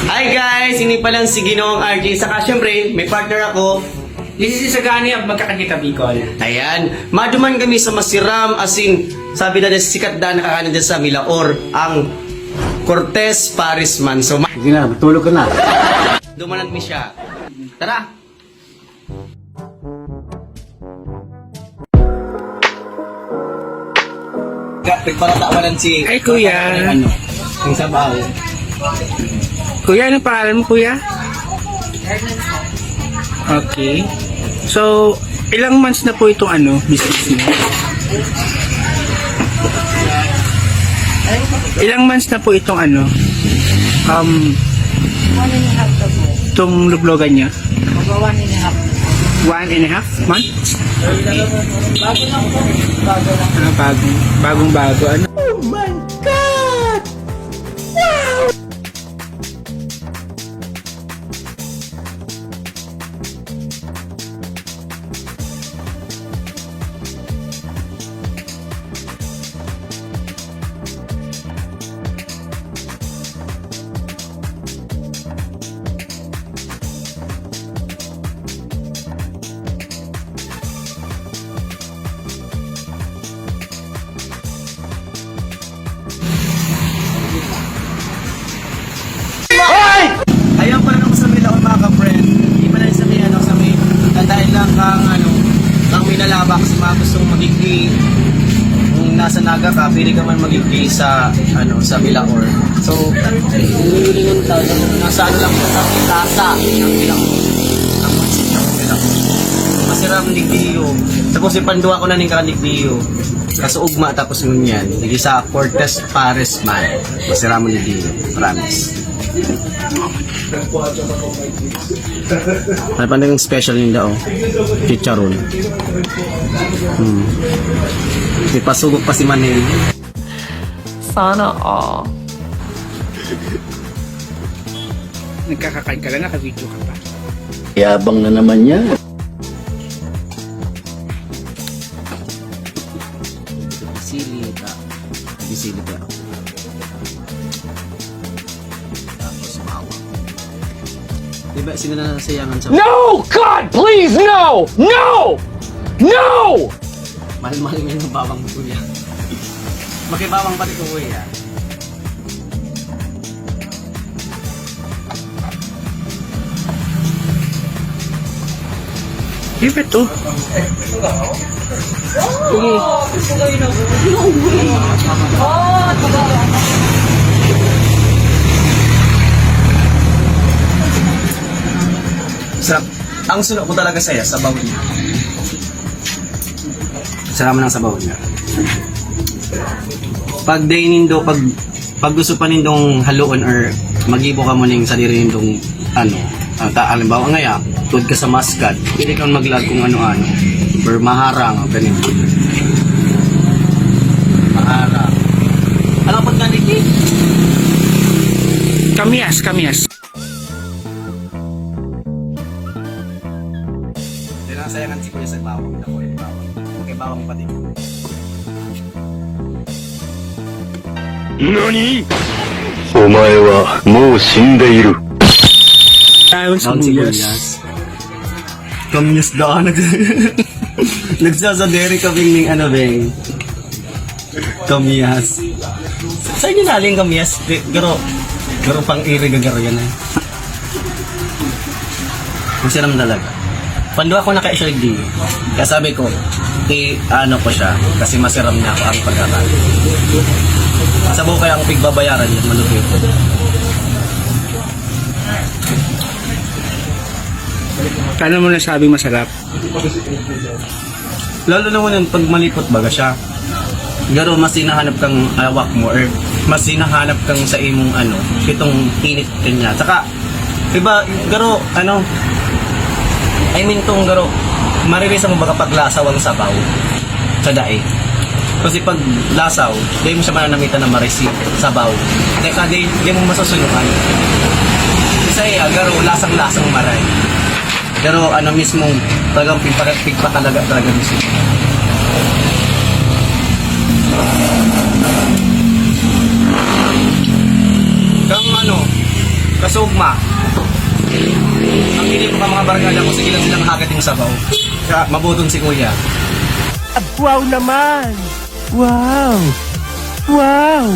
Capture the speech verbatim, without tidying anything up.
Hi guys! Ini pa lang si Ginoong R J. Saka syempre, may partner ako. This is Isagani of Magkakanta Bicol. Ayan. Maduman kami sa masiram, as in, sabi na sikat na nakakain dyan sa Milaor, ang Cortez Paris man. So, ma- Sige na, matulog ka na. Dumanan mi siya. Tara! Pagparatawanan si Ay, kuya. Ano, ang sabaw. Kuya, anong pangalan mo, kuya? Okay. So, ilang months na po itong ano, business niyo? Ilang months na po itong ano, um, One and a half na po. Itong lublogan niya? Magwa one and a half. One and a half months? Bago lang po. Bago lang. Ah, bagong, bagong bago. Ano? Oh my God! Wow! Hoy! Ayaw pa lang sa may laon, mga ka-friend. Di pa lang sa may, ano, sa may, dahil lang kang, ano, kang may nalabak sa mga gustong magigdi. Kung nasa Naga ka, pwede ka man magigdi sa, ano, sa Milaor. So, nasaan lang po sa plaza ng Milaor. Ang munisipyo ng Milaor. Masiram ni Dio. Tapos ipanduwa ko na ning kakan ni Dio. Kaso ugma tapos ngunyan. Nagisa Cortez Pares man. Masiram ni Dio. Promise. Ano pa nang special ninda, oh? Chicharon. Hmm. May pasugok pa si Manel. Sana all. Nagkakakain ka lang, naka-video ka pa. Yabang na naman yan. Sili ka. Sili ka. Tapos bawang. Diba, sila na nasayangan sa No! God, please, no! No! No! Mahal-mahal ngayon ang bawang, kuya. Makibawang pati ko, kuya. Ipit to. Sige. Sarap. Ang suno ko talaga sa'yo, sabaw niya. Sarap man ang sabaw niya. Pag day nindo, pag, pag gusto pa nindong haloon or magibo ka mo ning sadiri nindong, ano, ah, ta-, halimbawa ngaya, tuod ka sa Muscat, pwede kang maglag kung ano-ano. Or maharang, ganyan. Maharang. Ano pag naliki? Kamyas, kamyas. Kailangan sayangan si Kuya sa bawang. Ako yung bawang. Okay, bawang pati. Nani? Omae wa mou shindeiru. Tawag Ang sibuyas. Sibuyas. Kamyas daan. Nag-, nagsasadere kami ning ano, Beng. Kamyas. Sa inyo naling kamyas? Di, garo, garo pang iri gagaro yan eh. Masiram talaga. Pando ako na kay Sir D. Kaya sabi ko, i-ano ko siya, kasi masiram niya ako ang pagkakain. Sa buhay ang pigbabayaran yung malupit. Paano mo nasabing masarap? Lalo na ngunyan pag malipot baga siya. Garo, mas hinahanap kang awak mo or mas hinahanap kang sa imong ano, itong init kanya. Tsaka, iba, garo, ano, I mean, tong garo, maririsa mo baga pag lasaw ang sabaw sa daig. Kasi pag lasaw, di mo siya mananamitan na marisi, sabaw. Teka, di, di mo masusunukan. Isa iya, garo, lasang-lasang maray. Pero ano mismo, talagang pigpaka-, pigpakalaga talaga mismo. Kang ano, kas Tugma. Ang ini ko ka mga barkada ko, sige lang silang hagat yung sabaw. Kaya mabuton si kuya. Wow naman! Wow! Wow!